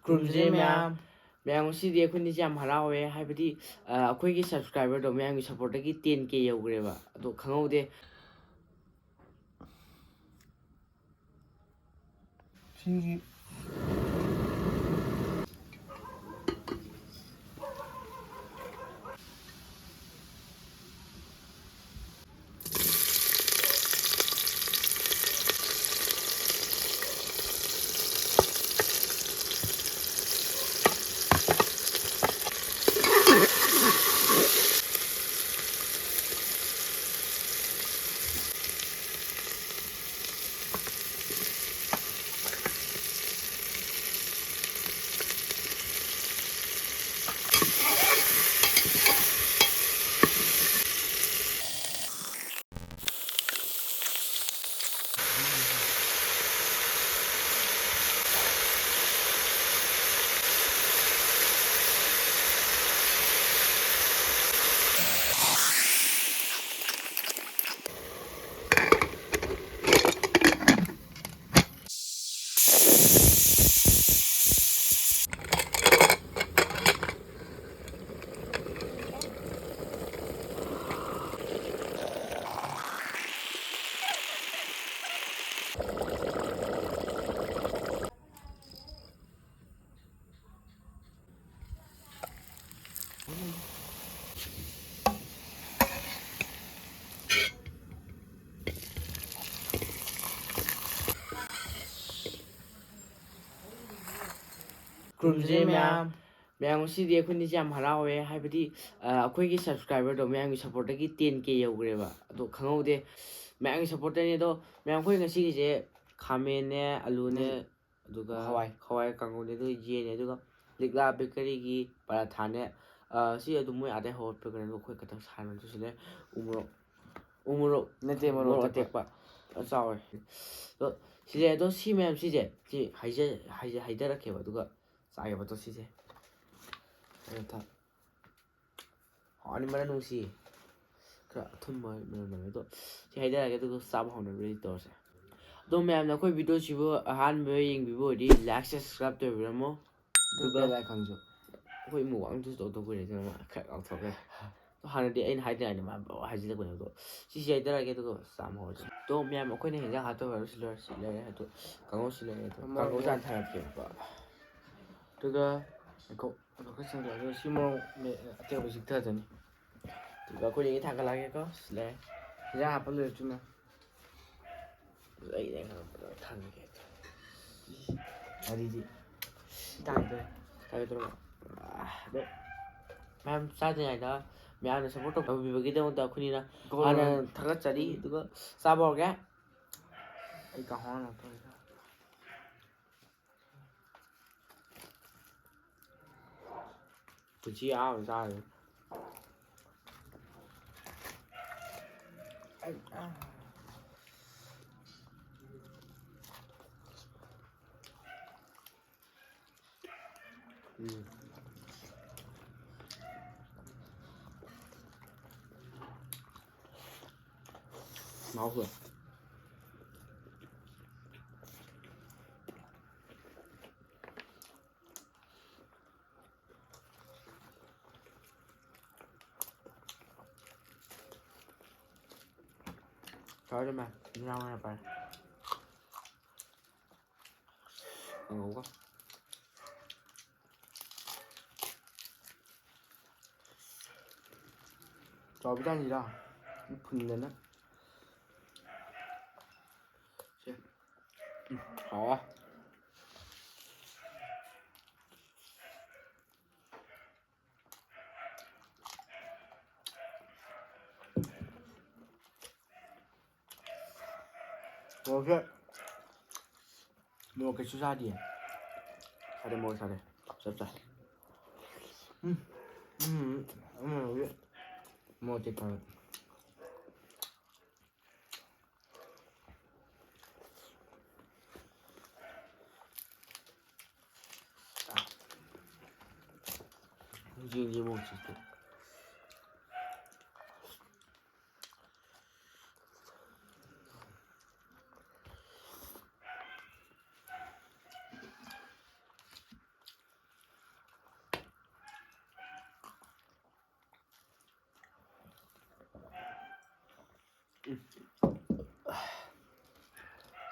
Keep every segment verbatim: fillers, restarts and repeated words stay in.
ꯈꯨꯔꯨꯝꯖꯔꯤ ꯃꯌꯥꯝ꯫ ꯃꯌꯥꯝ, ꯉꯁꯤꯗꯤ ꯑꯩꯈꯣꯏꯅꯤꯁꯦ ꯌꯥꯝ ꯍꯔꯥꯎꯋꯦ, ꯍꯥꯏꯕꯗꯤ, ꯑ, ꯑꯩꯈꯣꯏꯒꯤ subscriberꯗꯣ ꯃꯌꯥꯝꯒꯤ supportꯇꯒꯤ ten K ꯌꯧꯈ꯭ꯔꯦꯕ, ꯑꯗꯣ ꯈꯪꯍꯧꯗꯦ꯫ ꯁꯤꯒꯤ ꯈꯨꯔꯨꯝꯖꯔꯤ ꯃꯌꯥꯝ꯫ ꯃꯌꯥꯝ, ꯉꯁꯤꯗꯤ ꯑꯩꯈꯣꯏꯅꯤꯁꯦ ꯌꯥꯝ ꯍꯔꯥꯎꯋꯦ, ꯍꯥꯏꯕꯗꯤ, ꯑ, ꯑꯩꯈꯣꯏꯒꯤ subscriberꯗꯣ ꯃꯌꯥꯝꯒꯤ supportꯇꯒꯤ ten K ꯌꯧꯈ꯭ꯔꯦꯕ, ꯑꯗꯣ ꯈꯪꯍꯧꯗꯦ꯫ ꯃꯌꯥꯝꯒꯤ supportꯇꯅꯦ꯫ ꯑꯗꯣ ꯃꯌꯥꯝ, ꯑꯩꯈꯣꯏ ꯉꯁꯤꯒꯤꯁꯦ ꯈꯥꯃꯦꯟꯅꯦ, ꯑꯂꯨꯅꯦ, ꯎꯝ꯫ ꯑꯗꯨꯒ ꯍꯋꯥꯏ꯫ ꯍꯋꯥꯏ ꯀꯥꯡꯉꯧꯅꯦ, ꯑꯗꯨꯒ ꯌꯦꯟꯅꯦ, ꯑꯗꯨꯒ ꯂꯤꯛꯂꯥ bakeryꯒꯤ ꯄꯔꯥꯊꯥꯅꯦ꯫ ꯑ, ꯁꯤ ꯑꯗꯨꯝ ꯃꯣꯏ ꯑꯥꯗꯩ ꯍꯧꯔꯛꯄ ꯀꯩꯅꯣ, ꯑꯩꯈꯣꯏ ꯈꯛꯇꯪ ꯁꯥꯍꯟꯕ꯫ ꯑꯗꯨꯁꯤꯅꯦ ꯎ ꯃꯣꯔꯣꯛ, ꯎ ꯃꯣꯔꯣꯛ, ꯅꯠꯇꯦ, ꯃꯣꯔꯣꯛ ꯃꯣꯔꯣꯛ ꯑꯇꯦꯛꯄ꯫ ꯑꯇꯦꯛꯄ꯫ ꯑ, ꯆꯥꯎꯋꯦ꯫ ꯑꯗꯣ ꯁꯤꯁꯦ, ꯑꯗꯣ ꯁꯤ ꯃꯌꯥꯝꯁꯤꯁꯦ ꯁꯤ ꯍꯩꯖ-, ꯍꯩꯖ-, ꯍꯩꯊꯔꯛꯀꯦꯕ, ꯑꯗꯨꯒ ꯆꯥꯒꯦꯕ꯫ ꯑꯗꯣ ꯁꯤꯁꯦ ꯑꯗꯣ ꯊ-, ꯍꯥꯎꯅꯤ, ꯃꯅꯝ ꯅꯨꯡꯁꯤ꯫ ꯈꯔ ꯑꯊꯨꯝꯕ ꯃꯅꯝ ꯅꯝꯃꯦ꯫ ꯑꯗꯣ ꯁꯤ ꯍꯩꯊꯔꯛꯑꯒꯦ, ꯑꯗꯨꯒ ꯆꯥꯕ ꯍꯧꯅꯕ ready ꯇꯧꯔꯁꯦ꯫ ꯑꯗꯣ ꯃꯌꯥꯝꯅ ꯑꯩꯈꯣꯏ videoꯁꯤꯕꯨ ꯑꯍꯥꯟꯕ ꯌꯦꯡꯕꯤꯕ ꯑꯣꯏꯔꯗꯤ like, subscribe ꯇꯧꯕꯤꯔꯝꯃꯣ꯫ ꯑꯗꯨꯒ ꯕꯦꯜ ꯑꯥꯏꯀꯟꯁꯨ꯫ ꯑꯩꯈꯣꯏ ꯏꯃꯨꯡ ꯋꯥꯡꯗꯨꯁꯨ ꯇꯧꯗꯧ ꯀꯨꯏꯔꯦ, ꯑꯗꯨꯅ ꯃꯥ ꯈꯔ ꯂꯥꯎꯊꯣꯛꯈ꯭ꯔꯦ꯫ ꯑꯗꯣ ꯍꯥꯟꯅꯗꯤ ꯑꯩꯅ ꯍꯥꯏꯗꯤ ꯍꯥꯏꯅ ꯃꯥ ꯕꯕꯥ ꯍꯥꯏꯖꯤꯜꯂꯛꯄꯅꯦ꯫ ꯑꯗꯣ ꯁꯤꯁꯦ ꯍꯥꯏꯖꯔꯛꯑꯒꯦ, ꯑꯗꯨꯒ ꯆꯥꯕ ꯍꯧꯔꯁꯦ꯫ ꯑꯗꯣ ꯃꯌꯥꯝ, ꯑꯩꯈꯣꯏꯅ ꯍꯦꯟꯖꯥꯡ ꯍꯥꯞꯇꯧꯕ ꯍꯥꯏꯔꯣ, ꯁꯤ ꯂꯣꯏꯔꯦ, ꯁꯤ ꯂꯩꯔꯦ꯫ ꯑꯗꯣ ꯀꯥꯡꯉꯧꯁꯨ ꯂꯩꯔꯦ꯫ ꯑꯗꯣ ꯃꯣꯔꯣꯛ ꯀꯥꯡꯉꯧ ꯆꯥꯟ ꯊꯥꯔꯛꯀꯦꯕꯀꯣ꯫ ꯑꯗꯨꯒ ꯉꯥꯏꯈꯣ, ꯑꯗꯣ ꯈꯔ ꯆꯪꯖꯔꯒ ꯁꯤ ꯃꯣꯔꯣꯛ ꯃꯦ-, ꯑꯇꯦꯛꯄ ꯆꯤꯛꯊꯗꯣꯏꯅꯤ꯫ ꯑꯗꯨꯒ ꯑꯩꯈꯣꯏ ꯅꯦꯒꯤ ꯊꯥꯡꯒꯠꯂꯛꯑꯒꯦꯀꯣ꯫ ꯁꯤ ꯂꯩꯔꯦ꯫ ꯍꯦꯟꯖꯥꯡ ꯍꯥꯞꯄ ꯂꯣꯏꯔꯦ ꯊꯨꯅ꯫ ꯑꯩꯅ ꯈꯪꯕꯗꯣ ꯊꯝꯒꯦ꯫ ꯋꯥꯔꯤꯗꯤ ꯁꯤ ꯇꯥꯡꯗꯣꯔꯦ꯫ ꯍꯥꯏꯒꯗ꯭ꯔꯣ? ꯑꯥ, ꯑꯗꯣ ꯃꯌꯥꯝ ꯆꯥꯗ꯭ꯔꯤꯉꯩꯗ ꯃꯌꯥꯝꯅ ꯁꯞꯄꯣꯔꯠ ꯇꯧꯕꯤꯕꯒꯤꯗꯃꯛꯇ ꯑꯩꯈꯣꯏꯅꯤꯅ ꯒꯣꯜ ꯍꯥꯟꯅ ꯊꯥꯒꯠꯆꯔꯤ, ꯑꯗꯨꯒ ꯆꯥꯕ ꯍꯧꯔꯒꯦ꯫ ꯑꯩ ꯀꯥꯡꯍꯧ ꯍꯥꯟꯅ ꯇꯧꯔꯒꯦ꯫ ꯄꯨꯟꯁꯤ ꯑꯍꯥꯟꯕ ꯆꯥꯔꯤꯅꯤ꯫ ꯑꯩ, ꯑꯥ꯫ ꯎꯝ꯫ ꯃꯍꯥꯎꯁꯦ꯫ ꯆꯥꯎꯔꯦ ꯃꯥ, ꯏꯟꯖꯥꯡ ꯑꯣꯏꯅ ꯄꯥꯏ꯫ ꯀꯥꯡꯍꯧꯒ꯫ ꯆꯥꯎꯕꯖꯥꯠꯅꯤꯗ, ꯐꯨꯟꯗꯅ꯫ ꯁꯦ꯫ ꯎꯝ, ꯍꯥꯎꯋꯦ꯫ ꯃꯣꯔꯣꯛꯁꯦ, ꯃꯣꯔꯣꯛ ꯀꯩꯁꯨ ꯁꯥꯗꯤꯌꯦ꯫ ꯁꯥꯗꯦ, ꯃꯣꯔꯣꯛ ꯁꯥꯗꯦ꯫ ꯆꯞ ꯆꯥꯏ꯫ ꯎꯝ, ꯎꯝ, ꯎꯝ, ꯃꯣꯔꯣꯛ ꯇꯦꯛꯄ꯫ ꯌꯦꯡꯒꯦ ꯃꯣꯔꯣꯛꯁꯦ꯫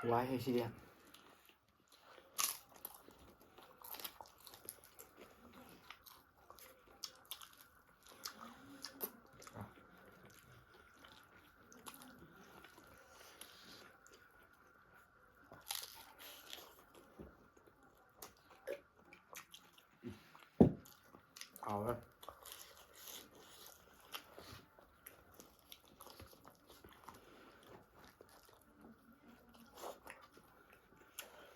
ꯋꯥꯏꯍꯦ ꯁꯤꯗꯤ꯫ ꯍꯥꯎꯋꯦ꯫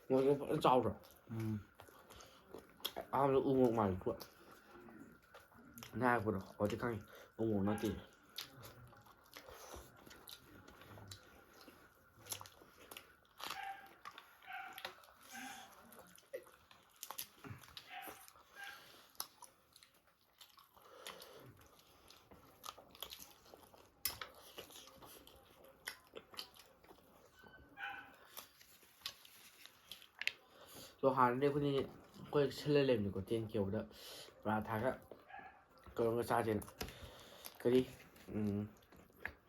ꯃꯣꯏꯗꯣ ꯐꯖꯅ ꯆꯥꯎꯗ꯭ꯔꯣ? ꯎꯝ꯫ ꯑꯍꯥꯟꯕꯗ ꯎ ꯃꯣꯔꯣꯛ ꯃꯥꯜꯂꯤꯀꯣ꯫ ꯅꯪ ꯍꯥꯏꯔꯛꯄꯗꯣ ꯍꯧꯖꯤꯛ ꯈꯪꯉꯤ꯫ ꯎ ꯃꯣꯔꯣꯛ ꯅꯠꯇꯦ꯫ ꯑꯗꯣ ꯍꯥꯟꯅꯗꯤ ꯑꯩꯈꯣꯏꯗꯤ, ꯑꯩꯈꯣꯏ ꯁꯤꯜꯂ ꯂꯩꯕꯅꯤꯀꯣ, ꯇꯦꯟ ꯀꯦ ꯌꯧꯕꯗ ꯄꯔꯥꯊꯥꯒ ꯀꯩꯅꯣꯒ ꯆꯥꯁꯦꯅ꯫ ꯀꯔꯤ? ꯎꯝ,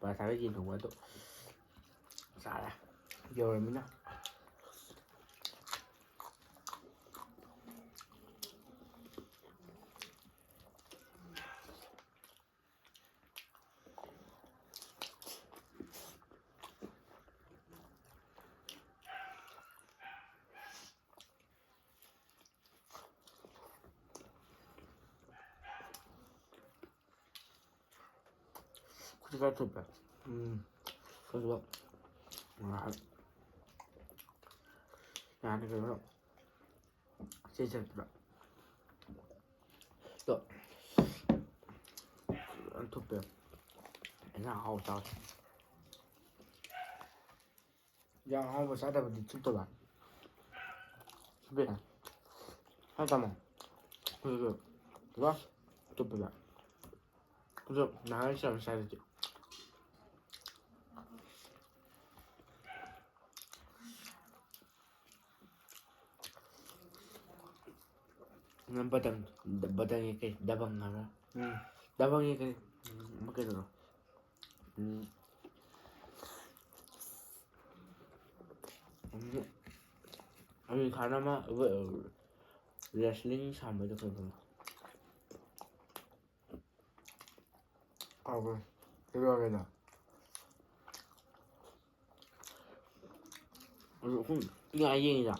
ꯄꯔꯥꯊꯥꯒ ꯌꯦꯟ ꯊꯣꯡꯕ ꯑꯗꯣ ꯆꯥꯔꯦ꯫ ꯌꯧꯔꯃꯤꯅ꯫ ꯈꯨꯠꯁꯦ ꯈꯔ ꯊꯨꯞꯄꯦ꯫ ꯎꯝ꯫ ꯑꯗꯨꯒ ꯉꯥꯏꯍꯥꯛ ꯌꯥꯅꯤ ꯀꯩꯅꯣ꯫ ꯆꯦ ꯆꯠꯄꯗ꯫ ꯑꯗꯣ ꯌꯥꯝ ꯊꯨꯞꯄꯦ꯫ ꯏꯟꯁꯥꯡ ꯑꯍꯥꯎꯕ ꯆꯥꯎꯁꯤ꯫ ꯌꯥꯝ ꯑꯍꯥꯎꯕ ꯆꯥꯗꯕꯗꯤ ꯊꯨꯞꯇꯕ꯫ ꯊꯨꯞꯄꯦꯅ꯫ ꯍꯥ ꯇꯥꯃꯣ? ꯑꯗꯨ ꯄꯨꯔꯥ ꯊꯨꯞꯄꯦꯕ꯫ ꯑꯗꯣ ꯅꯍꯥꯟ ꯆꯥꯕ ꯆꯥꯗꯗꯤ꯫ ꯅꯪ ꯕꯇꯟ, ꯕꯇꯟꯒꯤ ꯀꯩ? ꯗꯕꯪ ꯍꯥꯏꯕ꯭ꯔꯥ? ꯎꯝ꯫ ꯗꯕꯪꯒꯤ ꯀꯩ? ꯎꯝ, ꯑꯃ ꯀꯩꯅꯣꯗꯣ? ꯎꯝ꯫ ꯑꯃꯤꯔ ꯈꯥꯟ ꯑꯃ ꯔꯦꯁꯂꯤꯡ ꯁꯥꯟꯅꯕꯗꯣ ꯀꯩꯅꯣ? ꯀꯥꯎꯈ꯭ꯔꯦ꯫ ꯀꯩꯗꯧꯔꯒꯦꯗ? ꯑꯗꯨ ꯑꯩꯈꯣꯏ ꯄꯤꯛꯏꯉꯥꯏ ꯌꯦꯡꯉꯤꯗ꯫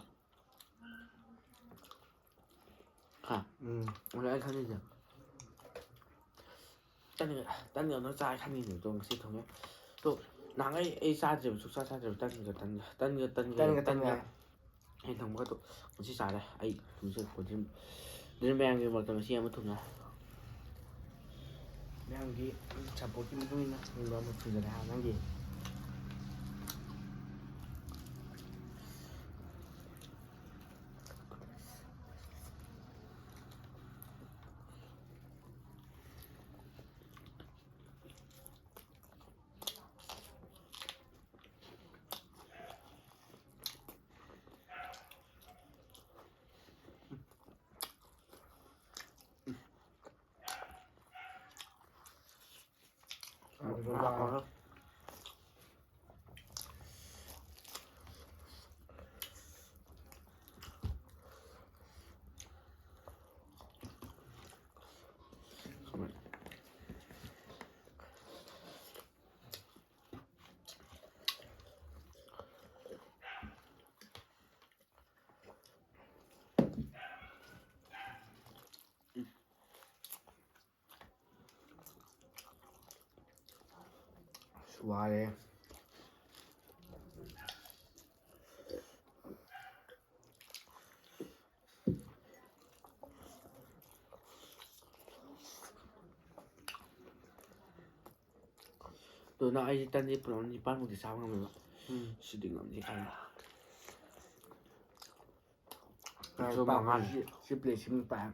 ꯍꯥ? ꯎꯝ꯫ ꯑꯗꯨ ꯑꯩ ꯈꯜꯂꯤꯁꯦ꯫ ꯇꯟꯒ, ꯇꯟꯒ ꯑꯝꯇ ꯆꯥꯒꯦ ꯈꯜꯂꯤꯅꯦ꯫ ꯑꯗꯣ ꯉꯁꯤ ꯊꯣꯡꯉꯦ꯫ ꯑꯗꯣ ꯅꯍꯥꯟꯈꯩ ꯑꯩ ꯆꯥꯗ꯭ꯔꯦꯕ, ꯁꯨꯡꯆꯥ ꯆꯥꯗ꯭ꯔꯦꯕ ꯇꯟꯒ, ꯇꯟꯒ, ꯇꯟꯒ, ꯇꯟꯒ, ꯇꯟꯒ, ꯇꯟꯒ꯫ ꯇꯟꯒ꯫ ꯑꯩꯅ ꯊꯣꯡꯕꯒꯗꯣ ꯉꯁꯤ ꯆꯥꯔꯦ꯫ ꯑꯩ ꯊꯣꯡꯖꯩ ꯈꯣꯠꯆꯩ꯫ ꯑꯗꯨꯅ ꯃꯌꯥꯝꯒꯤ ꯃꯔꯛꯇ ꯉꯁꯤ ꯑꯃ ꯊꯣꯡꯉꯦ꯫ ꯃꯌꯥꯝꯒꯤ ꯁꯞꯄꯣꯔꯠꯀꯤ ꯃꯇꯨꯡ ꯏꯟꯅ ꯊꯣꯡꯕ ꯑꯃ ꯊꯣꯡꯖꯔꯦ ꯍꯥ, ꯅꯪꯒꯤ? ꯑꯁ, ꯋꯥꯔꯦ꯫ ꯑꯗꯨꯅ ꯑꯩꯁꯦ ꯇꯟꯁꯦ ꯄꯨꯂꯞ ꯅꯤꯄꯥꯟꯃꯨꯛꯇꯤ ꯆꯥꯕ ꯉꯝꯃꯦꯕ꯫ ꯎꯝ꯫ ꯁꯤꯗꯤ ꯉꯝꯗꯦ ꯀꯥꯏꯅ꯫ ꯉꯥꯏ, ꯁꯤ ꯄꯥꯛ ꯃꯉꯥꯅꯤ꯫ ꯁꯤ, ꯁꯤ ꯄ꯭ꯂꯦꯠ ꯁꯤꯃ ꯄꯥꯛꯑꯦ꯫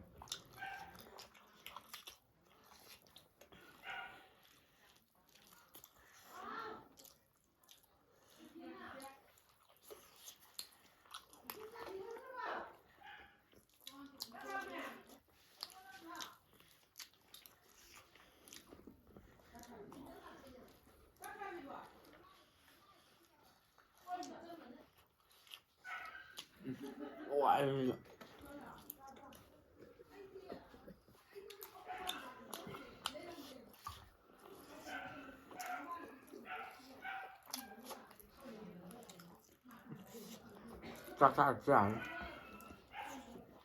ꯆꯥꯛ ꯆꯥꯔꯁꯨ ꯌꯥꯔꯅꯤ꯫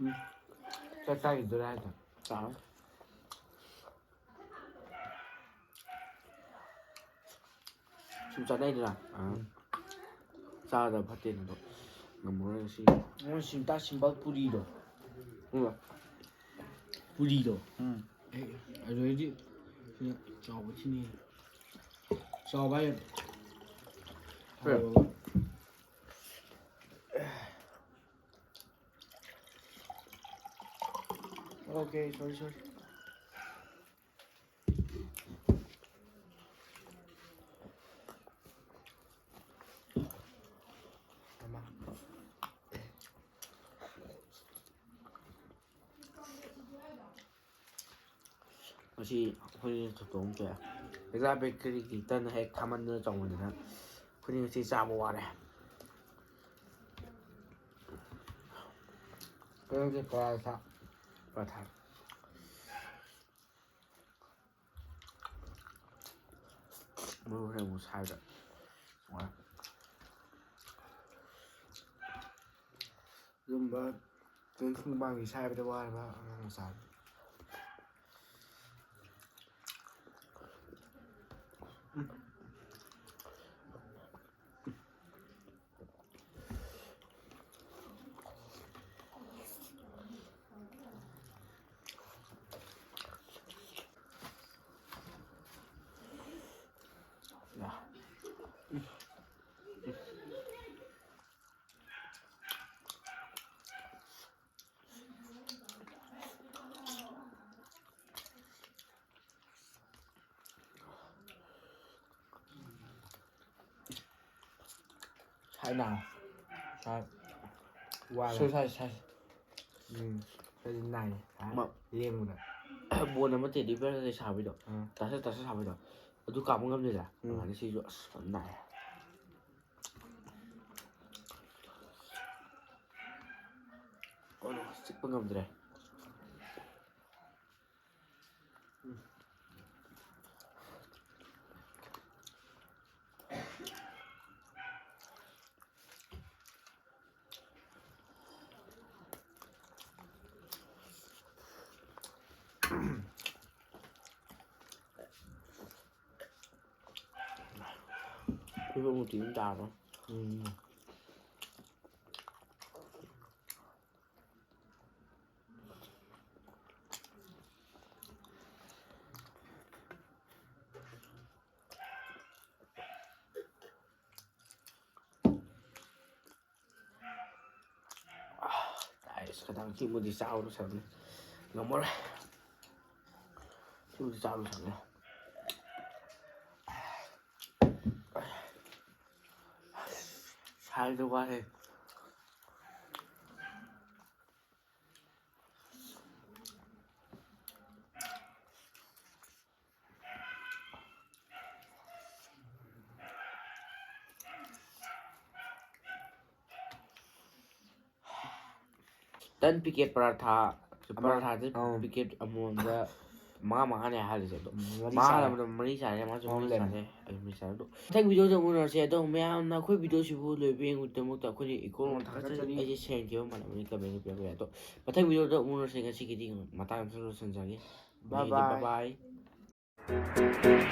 ꯎꯝ꯫ ꯆꯥꯛ ꯆꯥꯈꯤꯗꯣꯔꯦ ꯍꯥꯏꯗꯣ꯫ ꯆꯥꯔꯣꯏ꯫ ꯁꯨꯝ ꯆꯥꯅꯩꯗꯅ꯫ ꯑꯥ꯫ ꯎꯝ꯫ ꯆꯥꯗꯕ ꯐꯠꯇꯦꯅ ꯑꯗꯣ ꯉꯝꯃꯔꯣꯏ ꯉꯁꯤ꯫ ꯅꯪ ꯁꯤꯝꯇꯥ ꯁꯤꯝꯕꯜ ꯄꯨꯔꯤꯗꯣ꯫ ꯎꯝ꯫ ꯄꯨꯔꯤꯗꯣ꯫ ꯎꯝ꯫ ꯑꯦ, ꯑꯗꯨꯗꯩꯗꯤ ꯁꯤꯅ ꯆꯥꯎꯕ ꯊꯤꯅꯤ꯫ ꯆꯥꯎꯕ ꯍꯥꯏ-, ꯍꯣꯏ꯫ ꯍꯥꯎꯕ꯫ Okay, sorry, sorry. ꯉꯁꯤ ꯑꯩꯈꯣꯏꯅ ꯊꯣꯡ ꯀꯌꯥ ꯑꯦꯛꯖꯥ ꯕꯦꯀꯔꯤꯒꯤ ꯇꯟ ꯍꯦꯛ ꯊꯥꯃꯟꯗꯅ ꯆꯥꯎꯃꯟꯗꯅ ꯑꯩꯈꯣꯏꯅ ꯉꯁꯤ ꯆꯥꯕ ꯋꯥꯔꯦ꯫ ꯀꯩꯅꯣꯒꯤ ꯄꯔꯥꯊꯥ꯫ ꯄꯔꯥꯊꯥ꯫ ꯃꯔꯨ ꯍꯣꯔꯦꯟ ꯑꯃꯨꯛ ꯁꯥꯏꯕꯗ ꯅꯨꯡꯉꯥꯏ꯫ ꯑꯗꯨꯝꯕ ꯇ꯭ꯔꯦꯟ ꯈꯣꯡꯕꯥꯡꯒꯤ ꯁꯥꯏꯕꯗ ꯋꯥꯔꯕ ꯑꯉꯥꯡ ꯃꯆꯥꯅꯤ꯫ ꯁꯥꯏ ꯅꯥ꯫ ꯁꯥꯏ꯫ ꯋꯥꯔꯦ꯫ ꯁꯥꯏ, ꯁꯥꯏ, ꯁꯥꯏ꯫ ꯎꯝ꯫ ꯁꯥꯏ ꯅꯥꯏ꯫ ꯁꯥꯏ꯫ ꯃ-, ꯂꯦꯡꯕꯗ꯫ ꯕꯣꯟ ꯑꯃ ꯇꯦꯗꯤ ꯕꯤꯌꯔ ꯀꯩꯀꯩ ꯁꯥꯕꯤꯗꯣ꯫ ꯑꯥ꯫ ꯇꯥꯁ ꯇꯥꯁ ꯁꯥꯕꯤꯗꯣ꯫ ꯑꯗꯨ ꯀꯥꯞꯄ ꯉꯝꯗꯦꯗ꯫ ꯎꯝ꯫ ꯑꯗꯨꯃꯥꯏꯅ ꯁꯤꯁꯨ ꯑꯁ ꯐꯖꯅ ꯅꯥꯏ꯫ ꯀꯣꯟꯅ ꯆꯤꯛꯄ ꯉꯝꯗ꯭ꯔꯦ꯫ ꯐꯤꯕꯝ ꯃꯨꯇꯤ ꯑꯗꯨꯝ ꯇꯥꯔꯣ꯫ ꯎꯝ꯫ ꯑꯥꯏꯁ, ꯈꯤꯇꯪ ꯁꯤꯃꯗꯤ ꯆꯥꯕꯗ ꯁꯪꯉꯦ꯫ ꯉꯝꯃꯔꯣꯏ꯫ ꯁꯤꯃꯗꯤ ꯆꯥꯕꯗ ꯁꯪꯉꯦ꯫ ꯁꯥꯏꯗ ꯋꯥꯔꯦ꯫ ꯇꯟ ꯄꯤꯀꯦꯠ ꯄꯔꯥꯊꯥ, ꯑꯃ, ꯄꯔꯥꯊꯥꯁꯦ ꯑꯧ꯫ ꯄꯤꯀꯦꯠ ꯑꯃꯃꯝꯗ ꯃꯉꯥ ꯃꯉꯥꯅꯦ ꯍꯥꯜꯂꯤꯁꯦ꯫ ꯑꯗꯣ ꯃꯔꯤ ꯃꯥ ꯆꯥꯔꯦ꯫ ꯍꯥꯜꯂꯕꯗ ꯃꯔꯤ ꯆꯥꯔꯦ, ꯃꯥꯁꯨ ꯑꯍꯨꯝ ꯃꯔꯤ ꯂꯩꯔꯝꯃꯦ꯫ ꯆꯥꯔꯦ, ꯑꯩ ꯃꯔꯤ ꯆꯥꯔꯦ꯫ ꯑꯗꯣ ꯃꯊꯪ ꯚꯤꯗꯤꯑꯣꯗ ꯑꯃꯨꯛ ꯎꯅꯔꯁꯦ꯫ ꯑꯗꯣ ꯃꯌꯥꯝꯅ ꯑꯩꯈꯣꯏ ꯚꯤꯗꯤꯑꯣꯁꯤꯕꯨ ꯂꯣꯏꯕ ꯌꯦꯡꯕꯒꯤꯗꯃꯛꯇ ꯑꯩꯈꯣꯏꯅ ꯏꯀꯣ ꯎꯝ, ꯊꯥꯒꯠꯆꯔꯤ꯫ ꯑꯩꯁꯦ ꯁꯦꯟ ꯈꯤꯕ ꯃꯥꯜꯂꯝꯃꯅꯤ, ꯀꯃꯦꯟꯗ ꯄꯤꯔꯛꯄ ꯌꯥꯏ꯫ ꯑꯗꯣ ꯃꯊꯪ ꯚꯤꯗꯤꯑꯣꯗ ꯑꯃꯨꯛ ꯎꯅꯔꯁꯦ꯫ ꯉꯁꯤꯒꯤꯗꯤ ꯃꯇꯥꯡ ꯑꯃꯁꯨ ꯂꯣꯏꯁꯤꯟꯖꯔꯒꯦ꯫ Bye bye. Bye bye.